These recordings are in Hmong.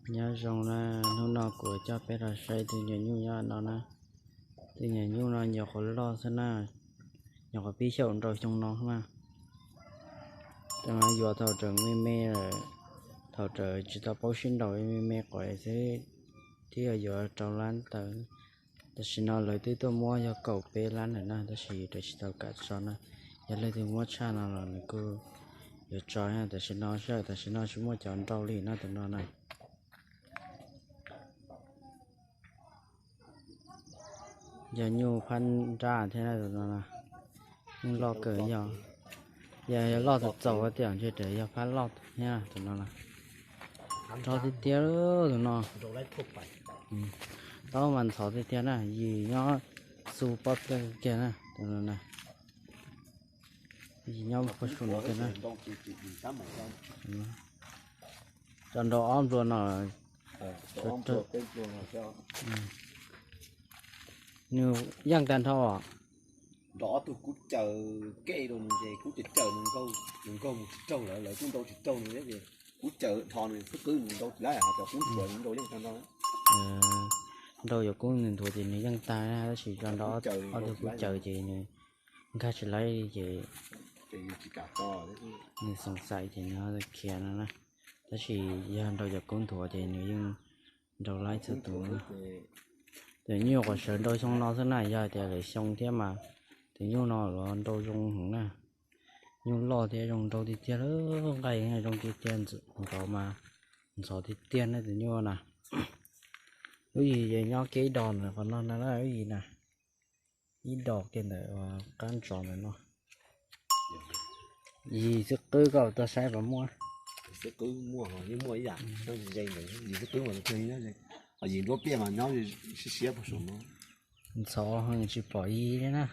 Nyob zoo na, hnub no kuv coj peb los saib tus nyuam nyuj nyob no na. Tus nyuam nyuj no nyuam qhuav loj xwb na, nyuam qhuav pib xyaum nrau xyoo no na. Tus no yuav thaum raws me me lawm, thaum raws tsis tau paub sib nraus me me quav xwb, twb yog yuav rau lab tawm. Tam sim no lawv twb tuaj muab yog kaum peb lab lawm na, tab sis raws tsis tau kam tso na. Yog leej twg muab tshaj no los nws kuj yuav tso na. Tam sim no sij hawm tam sim no tsis muaj cov nrau li no tus no na. Yog nyuj phab nrab thiab na tus no na. Nyuj loj kawg yog, yog loj txaus txaus tiam ntshe raws yog phab loj thiab tus no na. Nrau tiag tiag tus no. Tau mas ntxhov tiag tiag na, yim nyob xu pob pliaj kiag na tus no na. Yim nyob pob su no kiag na. Tso nrau ob nplua no. Nws yeej tag nrho os. Nrau ob tug kub caws kej rau nws ces kub caws caws nws nkaug, nws nkaug mus tsis raug lawv, lawv kuj nrau tsis raug nws thiab ces kub caws dhos nws xwb qwb nws nrau tsis laib, cov kub nthuav nws nrau yeej tag nrho. Nrau cov kub nws nthuav ces nws yeej tag, tab sis cov nrau ob tug kub caws ces nws nkag tsis laib li ces nws xoom xaim ces nws ho khiav no na. Tab sis yog nrau cov kub nthuav ces nws yeej nrau laib txhua tus. Tus nyuj qhuav sawv nrau xyoo no xwb na, yog tias lawv xyoo thiab mas tus nyuj no los nrau zoo heev na. Nyuj loj thiab zoo nrau tiag tiag, nqaij zoo tiag tiag, nkaus mas ntxhov tiag tiag na tus nyuj na. Lub yim ces nyob kiag ib dos ntawm qhov no na, lub yim na, ib dos kiag ntawm qab ntsos ntawm no. Yim xwb qwb koj tuaj saib puas muaj. Xwb qwb muaj, yeej muaj ib yam, yim xwb qwb mas nyob, yim nruab pliaj mas nyob siab siab puag saum no. Ntxhov heev tsis pom yim li na.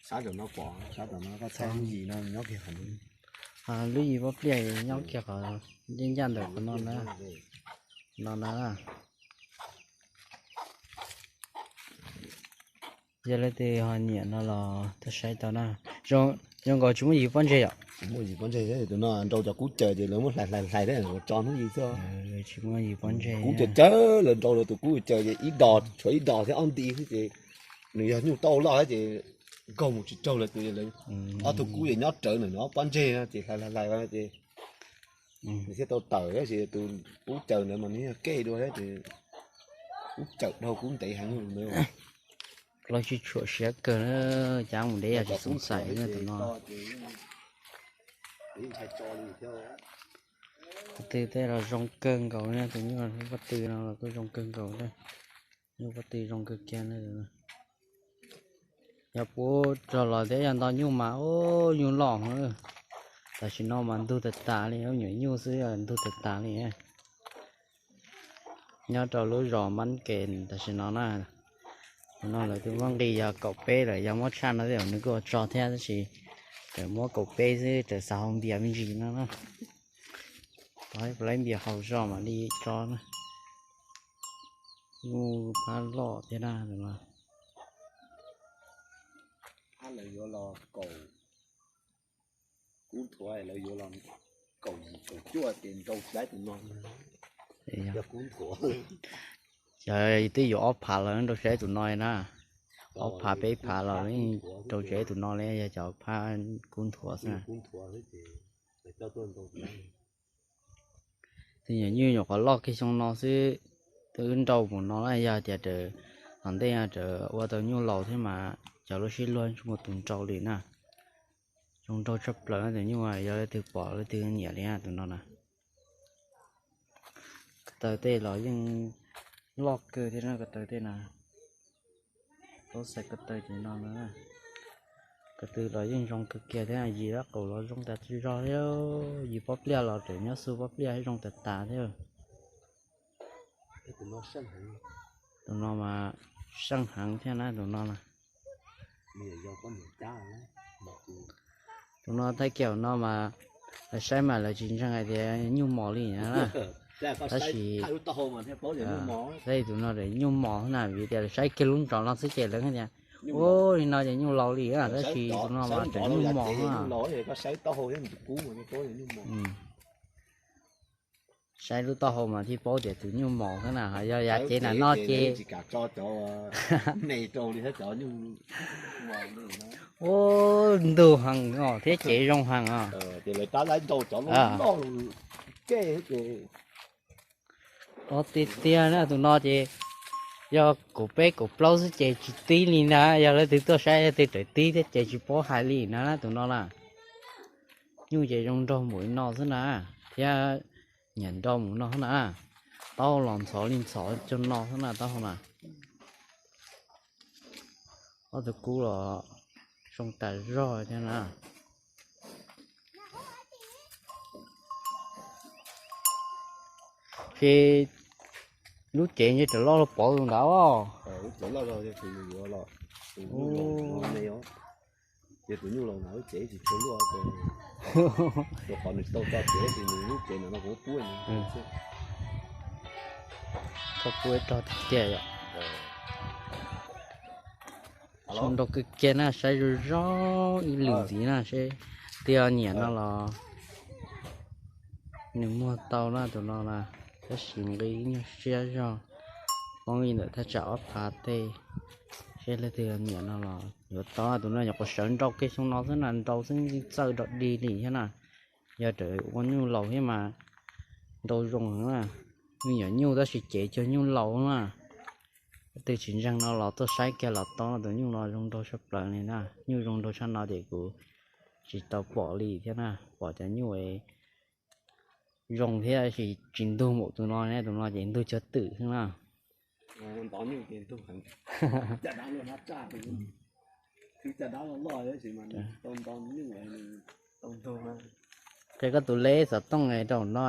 Sab tom no pom, sab tom no koj txhob yim no nyob kiag qhov no. Lub yim pob pliaj nyob kiag qhov ncaj ncaj ntawm qhov no na. No na. Yog leej twg ho nyiam no los tuaj saib tau na. Zoo nkaus tsis muaj yim pob ntseg yom. Muaj yim pob ntseg, tus no nrau cov kub caws ces lawv muab hlais hlais hlais thiab tso hnub yim xwb. Tsis muaj yim pob ntseg, kub caws caws lawv nrau lawv tus kub caws ces ib dos, tshuav ib dos thiab ob nti xwb ces nws yog nyuj tau loj thiab ces nkaug mus tsis raug lawv tus, ob tug kub ces nyob rawv ntawm no pob ntseg no ces hlais hlais hlais ces nws thiaj tau tawm, tab sis tus kub caws ntawd mas nws yog kej dua thiab ces kub caws dhau kub ntev heev. Plaub tsib tshuam siab kawg na, cav mus deb yog tsis xoom xaim na tus no. Pob tw tej los zoo kawg nkaus na, tus nyuj pob tw no los kuj zoo kawg nkaus na. Nyuj pob tw zoo kawg kiag na. Yog puab rog los thiab yog nto nyuj mas, nyuj loj heev. Tam sim no mas ntug tas tas li, nyuam nyuj xwb ntug tas tas li. Nyob rau lub zos Mab Ke tam sim no na, no lawv twb muab nqis yog kaum peb lawm, yog muab tshaj no tej zaum nws kuj ua tso thiab, tab sis tseem muab kaum peb xwb, tseem xav haus npias me ntsis no na. Tos puas laib npias haus zog mam li tso na. Nyuj phab loj thiab na. Lawv yuav los kaum, kub nthuav lawv yuav los kaum yim kaum cuaj ces nrau tsis laib tus no. Yog kub nthuav, yog twb yuav ob phav los nrau tsis laib tus no na. Ob phav peb phav los nrau tsis laib tus no li, yog cov phab kub nthuav xwb. Tus nyuam nyuj nyuam qhuav loj kiag xyoo no xwb, twb nrau mus no na, yog tias raws tom ntej raws ua tau nyuj laus thiab mas cov lub sib luag tsis muaj tus nrau li na. Zoo nraug tshaj plaws na tus nyuj, yog leej twg pom leej twg nyiam li na tus no na. Ko taw tej los yeej loj kawg thiab na, ko taw tej na. Tau xais ko taw ces no na. Ko taw los yeej zoo kawg kiag thiab, yim lab qaum los zoo tas zog thiab, yim pob pliaj los tseem nyob xu pob pliaj zoo tas tas thiab. Tus no mas seej heev thiab na tus no na. Tus no thaij kiag no mas lawv saib mas lawv tsis ntseeg hais tias nyuj mos li na. Tab sis saib tus no nyuj mos na, vim tias lawv saib kiag lub nrov no xwb ces lawv tias, ua li no ces nyuj laus li na, tab sis tus no mas tseem nyuj mos na. Saib taub hau thiab tus kub mas nyuj mos. Saib lub taub hau mas thiaj paub tias tus nyuj mos xwb na, ho yog yav cev na no ces tsis kam tso cov me rau li thiab cov nyuj. Ua ntug heev os thiab cev zoo heev os. Ces lawv tab lab nrau cov loj loj ke ces. Tiag tiag na tus no ces yog kaum peb kaum plaub xwb ces tsis tib li na, yog leej twg tuaj saib leej twg raws tib thiab ces tsis paub hais li na tus no na. Nyuj ces zoo nraug npaum li no xwb na, thiab nyiam nrau mus no xwb na. Taub hau los ntxhov li ntxhov cov no xwb na taub hau na. Ob tug kub los zoo tas zog thiab na. Ces lub cev ntshe raws loj los pov tus ntawd os. Ces tus nyuj laus na lub cev tsis tshua luaj, rau qhov nws tau tso cev ces nws lub cev no no kuv pub. Tau pub rog tiag tiag yom. Zoo nraug kawg kiag na, saib zoo zoo ib lwm ntxiv na seb twg nyiam no los nws muag tau na tus no na, tab sis nqi nyuag siab zog, poob li ntawm thaj tsam ob phav tej. Seb leej twg nyiam no los yuav tau, tus no nyuam qhuav sawv nrau kiag xyoo no xwb na, nrau xwb yeej txawj dog dig li thiab na. Yog raws ua nyuj laus thiab mas nrau zoo heev na. Nyuj nyuam nyuj tab sis cev cuag nyuj laus na. Leej twg tsis ntseeg no los tuaj saib kiag los tau, tus nyuj no zoo nraug tshaj plaws li na. Nyuj zoo nraug tshaj no ces kuv tsis tau pom li thiab na, pom cov nyuj zoo thiab sis tsis ntug npaum tus no ne, tus no ces ntug cuag twm xwb na. Qhia koj tus leb xov tooj rau no,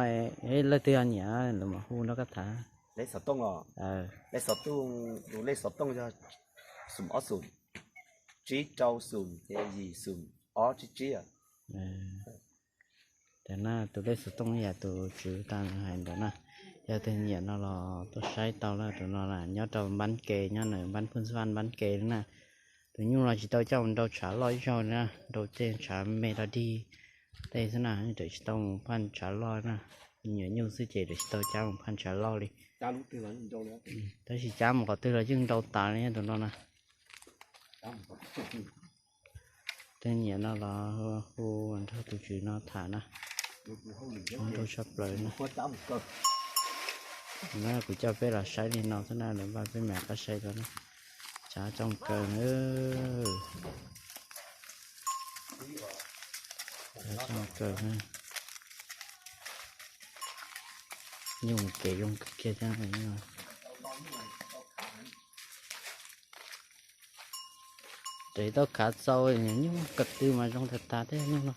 leej twg nyiam lawv mam hu nrog koj tham. Leb xov tooj os? Leb xov tooj, tus leb xov tooj yog xoom ob xoom, tsib rau xoom, ces yim xoom, ob tsib tsib. Tias na tus lej xov tooj yam tus tswv tau hais ntawd na, yog tus nyiam no los tuaj saib tau na, tus no na nyob rau npab ke, nyob ntawm npab Phooj Xab Vaj npab ke na. Tus nyuj no tsis tau coj mus nrau tshav loj ib zaug na, nrau tej tshav me rau dig tej xwb na, tseem tsis tau mus phaj tshav loj na. Nyuam nyuj xwb ces tseem tsis tau cab mus phaj tshav loj li. Tab sis cab mus qhov twg los yeej nrau tas li tus no na. Tus nyiam no los hu nrog tus tswv no tham na. Nrau tshaj plaws na. Kuv coj peb los saib li no xwb na, lawv npaj peb mam qab saib tau na. Tshav coob kawg na. Tshav coob kawg na. Nyuj kev zoo kawg kiag thiab. Ces tau khav txaus, nyuj ko tw mas zoo tag tag thiab nyuj no.